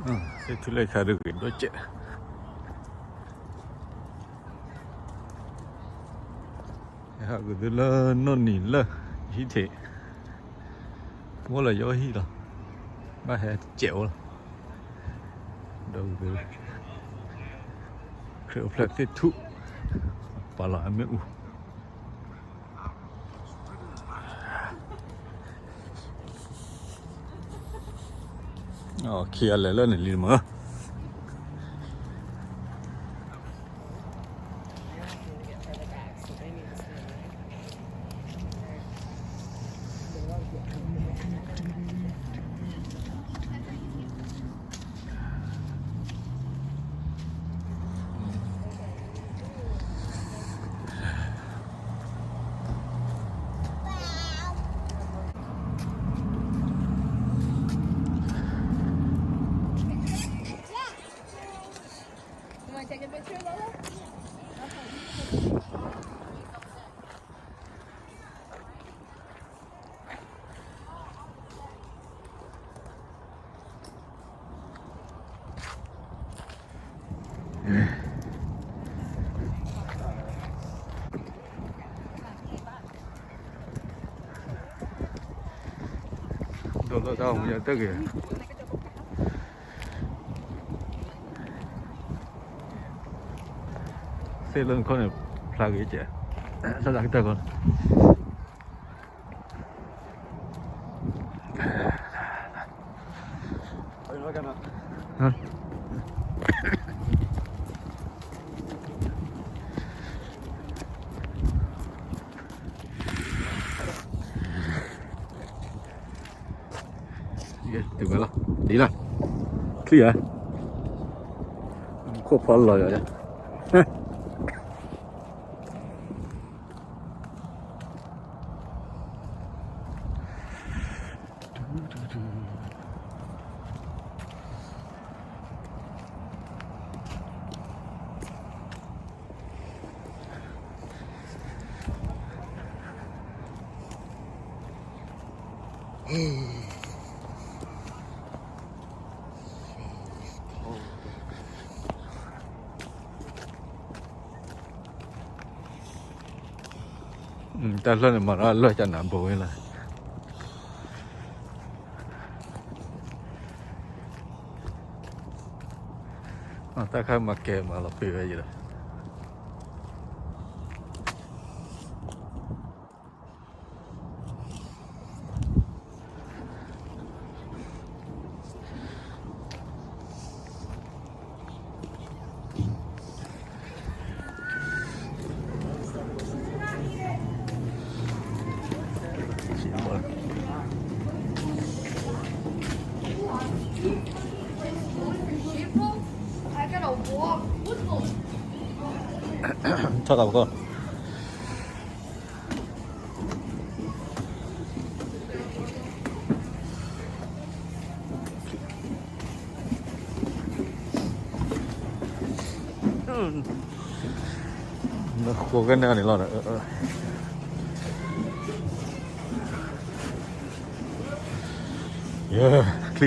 သ့ၣ်ထူလၢခါဒုးဂ့ၤဒိၣ်စဲး, ဟဲဟးက့ၤသုလၢနီၢ်နံၤလၢ ဟံၣ်ထံး, အိၣ်လၢယအိၣ်ဟံၣ်လီၤ, ဘၣ်ဟဲစဲးအိၣ်လီၤ, ဒီးက့ၤသု, ခရံာ်အိၣ်ဖျဲၣ်သ့ၣ်ထူ, ပာ်လီၤအမ့ၣ်အူ ခံဂၤလဲၤလၢန့ၣ်လံမး. ဒိးလီၤတၢ်မူယတၢ်ဂ့ၤ, သ့ၣ်လၢနခီၣ်န့ၣ် ဖျါဂ့ၤကဲး, လၢတၢ်ကတၢၢ်ခီ တုၤဝဲလီၤ, ဒ်လီၤ, ချံဧါ, ခိၣ်ဖီလီၤယၤ, တၢ်လၢၢ်န့ၣ် မၤလၢၢ်ကနၣ်ဘိဝဲလီၤ, တၢ်ခါမၤကဲမၤလီၤပ့ၤဝဲယံၤလီၤ. ထီၣ်သးပကီၢ် နဃိကနၣ်န့ၣ်လီၤ, ချ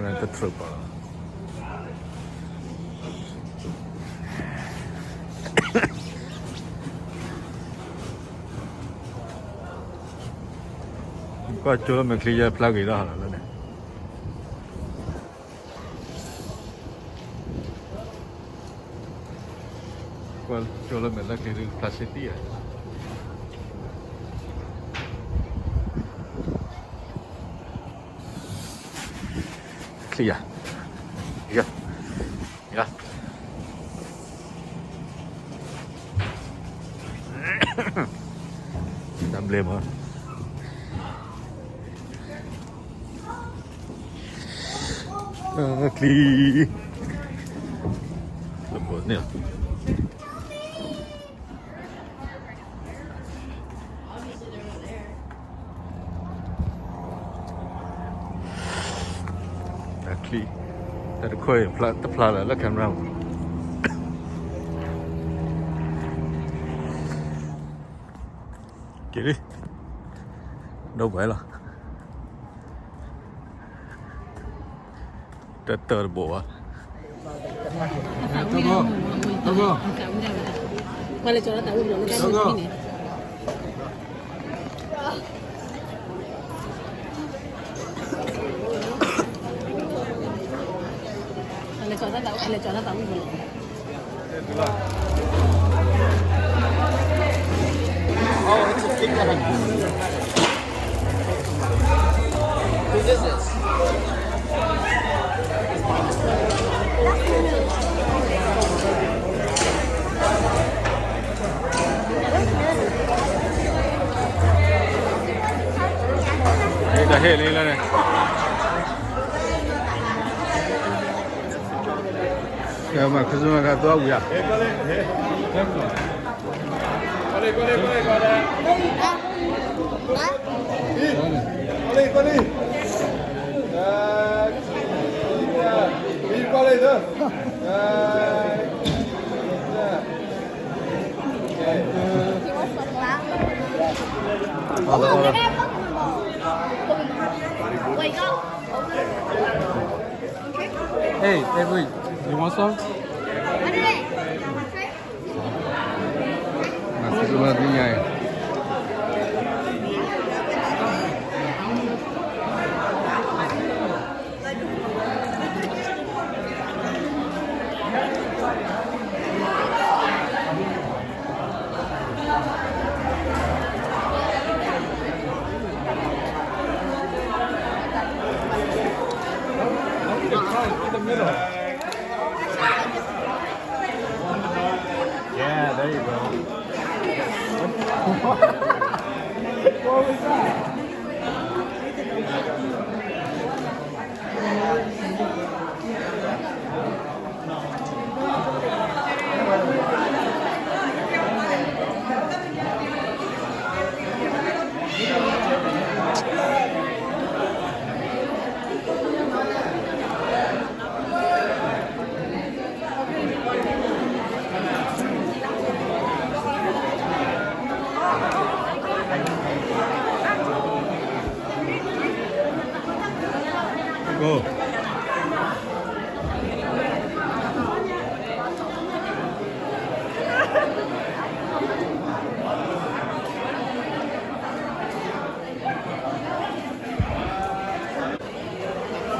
ံ, တထြၢးပၤ ကွၢ်ကၠိလၢမဲာ်ချံယဲဖျါဂ့ၤဒၣ်လီၤလၢန့ၣ်, ကွၢ်ကၠိလၢမဲာ်လၢချံဒုးဖျါစ့တံၢ်ဧါ. ချံယၤ, ယၤ, ယၤ, တၢ်ဘျဲမး, ချံ, လၢဘိန့ၣ်လီၤ. တၢ်ချံ, တၢ်တခွဲးအံၤ တဖျါလၢ လၢ camera မး, က့ၤလံ. ဒိၣ်ပှဲၤလီၤ, တၢ်တၢၢ်တဘိးဘၣ်. Ê, tah hê lê leh nê. Kơ mà Christmas kơ tuă wia. Hey, Avery, you want some? Yeah, there you go. What was that?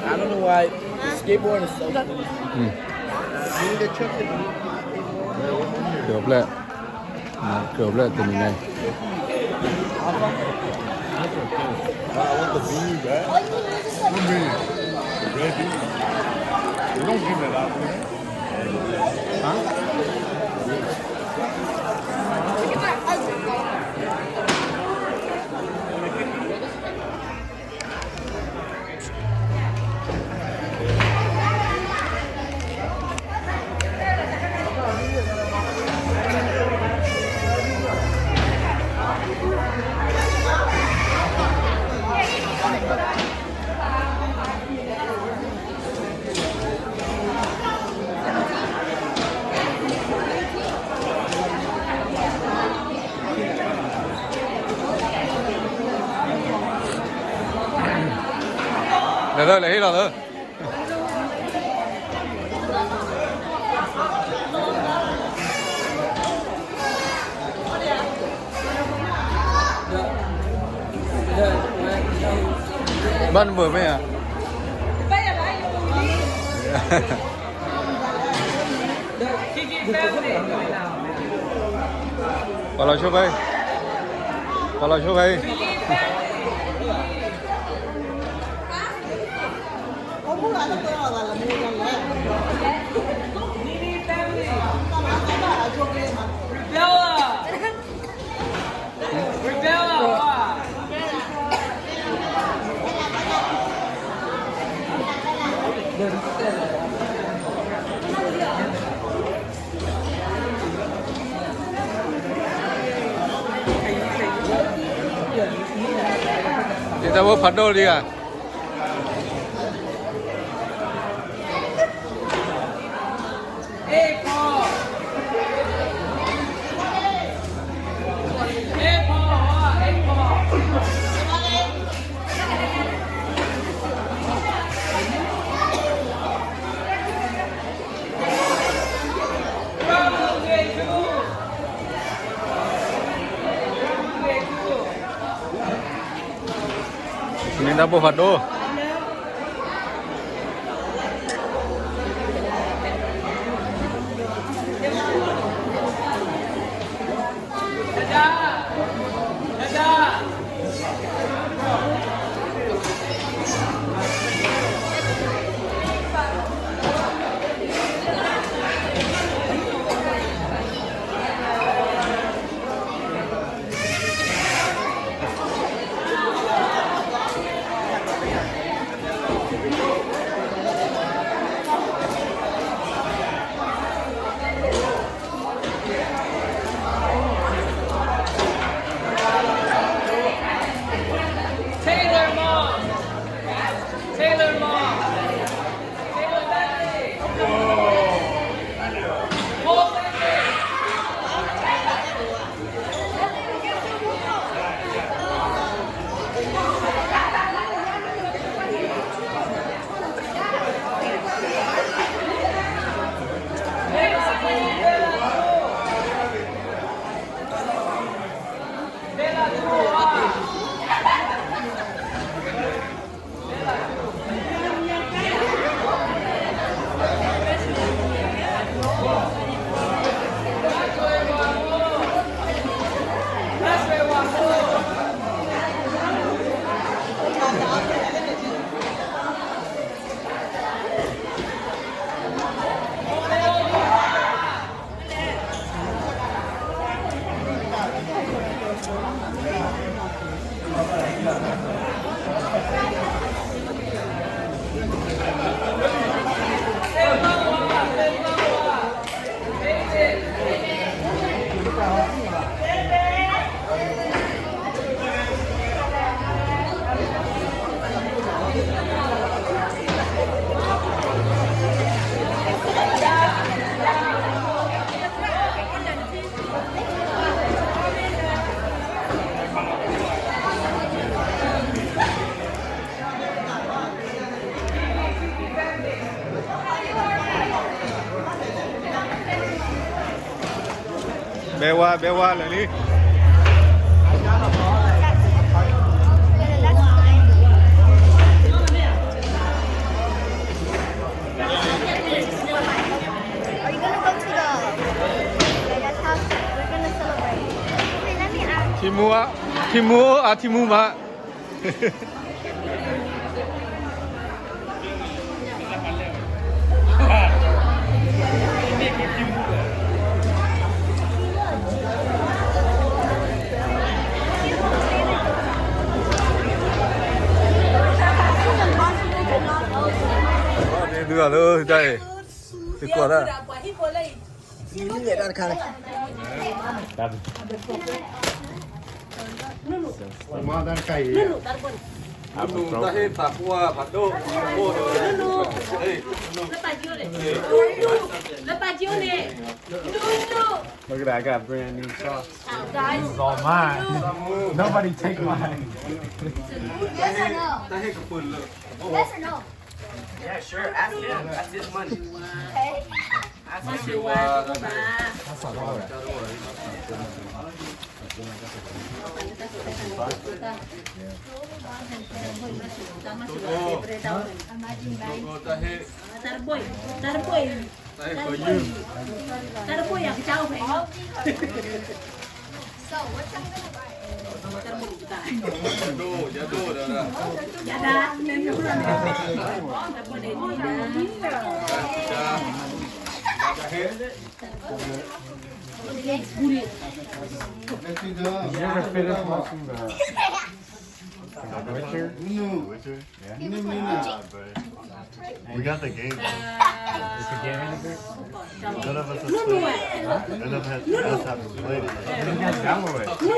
I don't know why the skateboard is so cool. ကၢၤဖျဲၣ်, ကၢၤဖျဲၣ်တနံၤညါအံၤ. I want the beans, right? What beans? The red beans. You don't give me that one. Huh? Leo, leo, leo. Bác mời mấy ạ? Palacio bay. Palacio bay. Ê, tao bố phạt đô đi à? မ့ၢ်တၢ်ဘိၣ်ဖးဒိၣ် ဘဲဝါ ဘဲဝါလၢာ်လံ ထံမူ ထံမူ အထံမူမး သုဂၤလၢတၢ်အံၤ သုကွၢ်တၢ် တၢ်တခါန့ၣ် မ့ၢ်တၢ်တခါအံၤ တၢ်ဟ့ၣ်သးပှၢ်ဖးဒိၣ် လၢပာ်ကၠိန့ၣ် Look at that, I got a brand new sauce. This is all mine. Nobody take mine. Yes or no? Yes or no? Yeah, sure. Ask him. That's his money. Okay. Ask him. That's not all right. You ever finish watching the, the Witcher? Witcher? Yeah. We got the game. It's a game in the group? None of us have played it. Huh? None of us have played it yet. You guys download it. You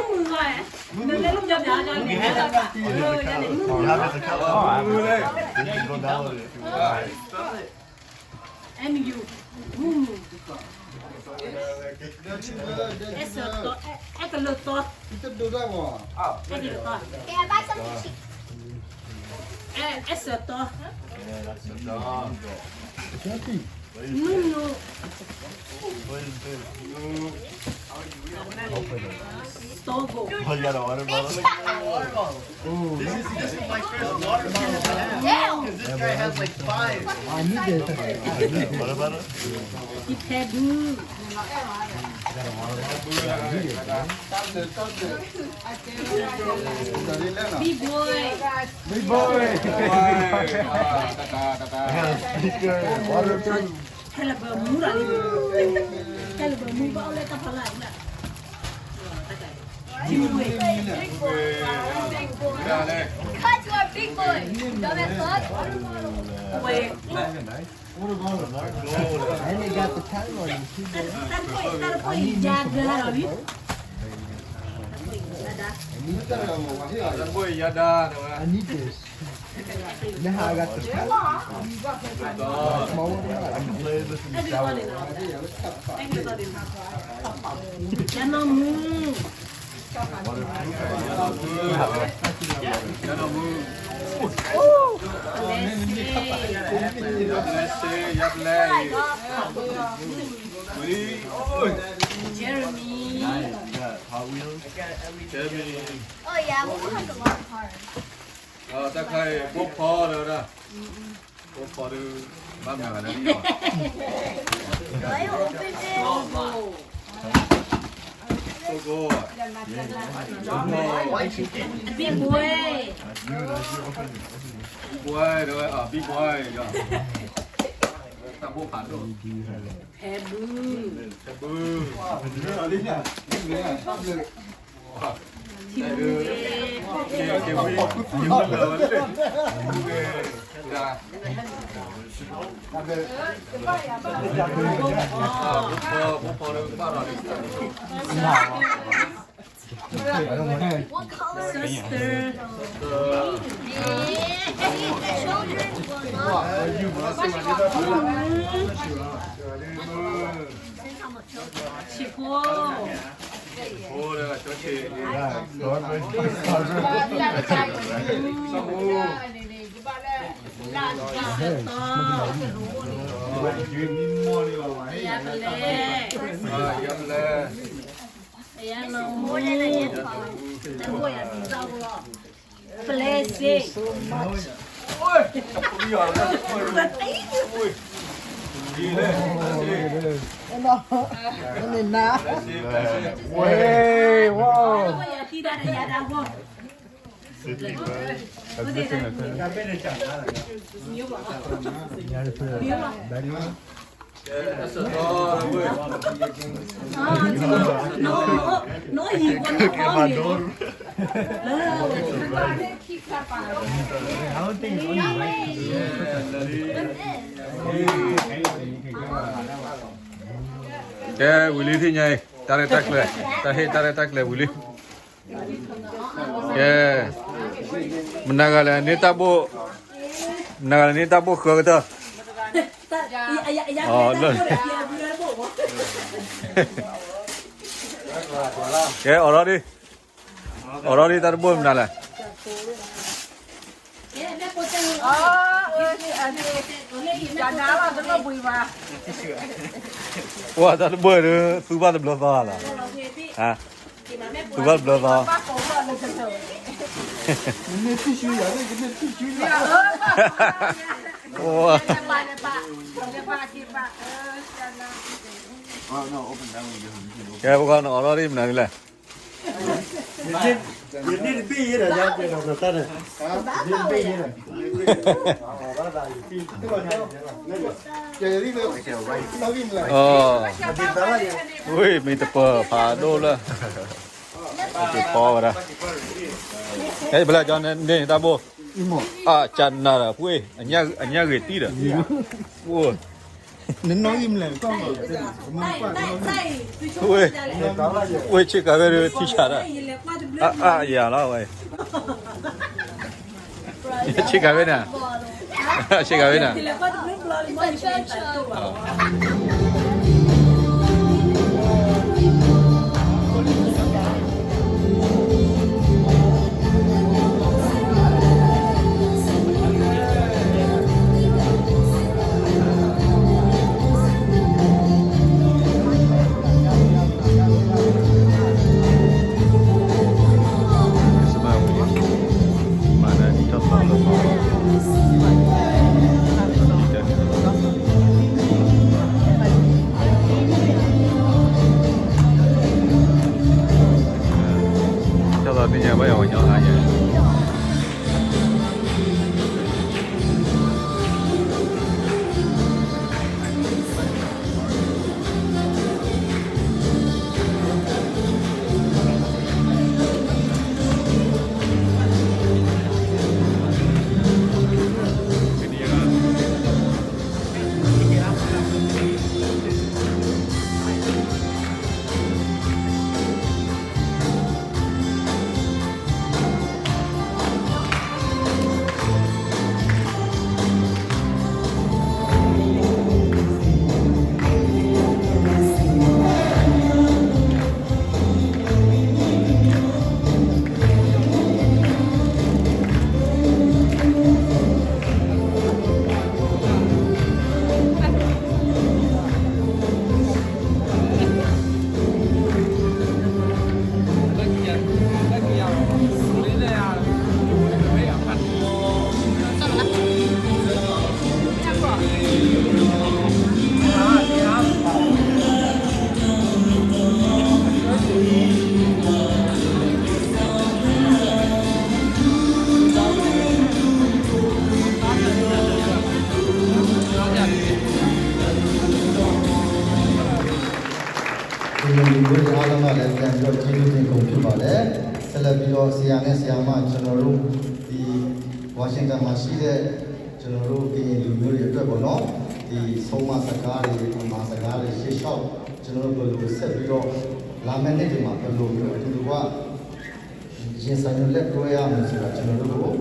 have it on the couch. Oh, I have it on the couch. You can go download it if you want. All right. And you. Move. Ese to, e, e ke lo to. E ke lo to. E, ese to. Nothing. No, no. Sogo. Oh, yeah, the water bottle. This is, this is my first water bottle. Damn. This guy has like five. I need this. Water bottle? It's heavy. Big boy. Big boy. I got a speaker, water tank. Caliber mura ni. Caliber mura, oleh tak pala ni. Big boy. Big boy. Cut, you are big boy. Dumb as fuck. Wait. And they got the title on you too, bro. That boy, that boy, yeah, girl. That boy, yeah, I need this. You know how I got the title? Small one, I can play this in the shower. Jeremy. Hot Wheels. Jeremy. Oh, yeah, we have a lot of cars. တၢ်ခါအံၤ ဘိၣ်ဖီဒီးဝဲဒၣ်, ဘိၣ်ဖီဒီး ဘၣ်မနုၤဂၤလဲၣ်, ဘိၣ်ဖီ, Big boy. Big boy ဒီး Big boy ဒီး တၢ်ဘိၣ်ဖးဒိၣ်, ဖဲဘု, ဖဲဘု, ထံမူ, ကဲဝံ, ကဲဝံ, ကဲဝံ, ဘိၣ်ဖီ, ဘိၣ်ဖီဒီး ဘၣ်ဒီး What color? Sister. Children will not. ဆံးဖိ, ဆံးဖိဒီး ကၠီဆံး, ဆံးဖိ, ဆံးဖိ, ယၤပလဲၣ်, ယၤပလဲၣ်, တၢ်ဘိၣ်ယၤဒ်သိးလီၤ, blessing. Thank you so much. Hey, wow. Kê, wံၤလံထံၣ်ညါအံၤ, တၢ်ရဲၣ်တၢ်ကျဲၤ, တၢ်ဟ့ၣ်တၢ်ရဲၣ်တၢ်ကျဲၤဝံၤလံ. Kê, မနုၤဂၤလဲၣ်န့ၣ်တၢ်ဘိၣ်, မနုၤဂၤလဲၣ်န့ၣ်တၢ်ဘိၣ်ဃၢကတၢၢ်. လၢ, Kê, အိးထီၣ်ဒံး, အိးထီၣ်ဒံး တၢ်တဘိၣ်မနုၤလဲၣ်. ပှၤတၢ်တဘိၣ်ဒီး သူဘၣ်တဘျီသီလီၤ, သူဘၣ်တဘျီသီ. ကဲ ပှၤနအိးထီၣ်ဒံးမနုၤလဲၣ်. ဝ့ၢ် မ့ၢ်တပၢၤဖးဒိၣ်လၢ, တပီဝဲဒၣ်, ဟဲဖဲလဲၣ်ကၠီန့ၣ်တၢ်ဘိၣ်, အကနၤဒီး ပှ့ၢ်, အညၣ်ဂ့ၤတံၢ်ဒီး, အိၣ် ဝ့ၢ်, ဝ့ၢ်ဆ့ကၤဝဲဒၣ်ထံဆးဒၣ်, အါအါယၤလီၤဝဲ, ဆ့ကၤဝဲန့ၣ်, ဆ့ကၤဝဲန့ၣ်. ပြန်ပြီးတော့ကျေးဇူးတင်ကုန်ဖြစ်ပါတယ်။ ဆက်လက်ပြီးတော့ဆရာနဲ့ဆရာမ ကျွန်တော်တို့ဒီ Washington မှာရှိတဲ့ ကျွန်တော်တို့ကရင်လူမျိုးတွေအတွက်ပေါ့နော် ဒီဆုံးမစကားတွေအမှာစကားတွေရှေ့လျှောက်ကျွန်တော်တို့ဘယ်လိုဆက်ပြီးတော့လာမယ့်နှစ်တွေမှာဘယ်လိုမျိုးအတူတကွရင်ဆိုင်နဲ့လက်တွဲရမလဲဆိုတာကျွန်တော်တို့ကို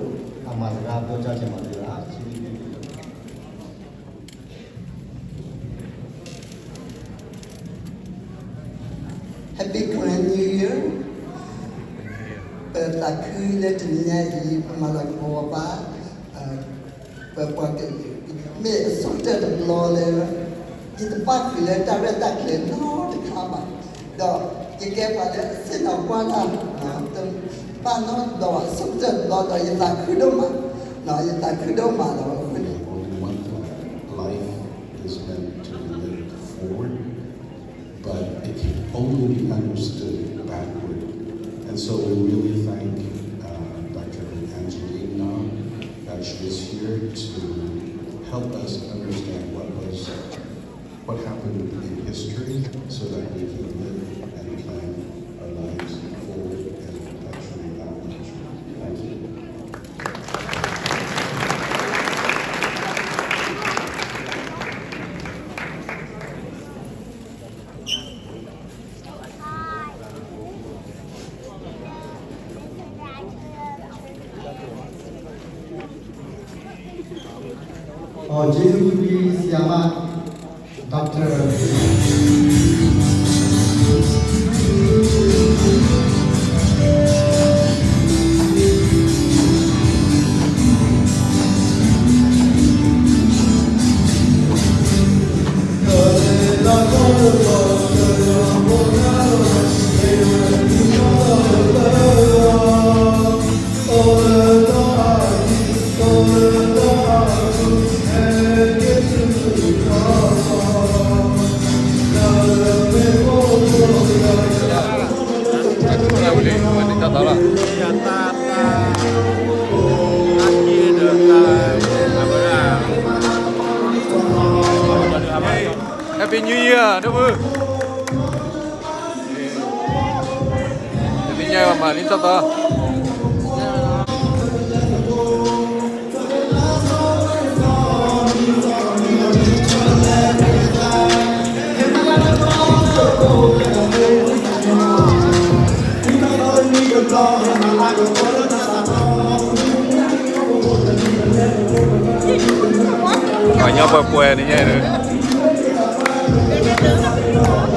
အမှာစကားပြောကြားချင်ပါတယ်ကျေးဇူးတင်ပါတယ် Happy Karen New Year ပသးခုလၢတနံၤညါအံၤ ပမၤလၤကပီၤပှၤ ပပှၤကလုာ် မ့ၢ်အဆိကတၢၢ်တဘျီလၢ ယတပၣ်ဃုာ်လၢတၢ်ရဲၣ်တၢ်ကျဲၤနီတခါဘၣ်, ဒီးယကဲပှၤလၢအဆ့ၣ်နီၤကွၢ်တၢ် တပၣ်နီတဘျီဒီးအဆိကတၢၢ်တဘျီဒီးယသးခုဒိၣ်မး, ယသးခုဒိၣ်မးလီၤ. Only one thing, life is meant to be lived forward, but it can only be understood backward. And so we really thank uh, Doctor Angeline Nam that she is here to help us understand what was what happened in history so that we can live and plan our lives forward and perpetuate our culture. Thank you. ဟောကျေးဇူးတင်ဆရာမ Doctor ဟဲပ့ၤ New Year ဒိၣ်မုၣ် တသ့ၣ်ညါအီၤမၤလံတၢ်သီ ပှၤညီပှဲၤပှဲၤန့ၣ်ညါ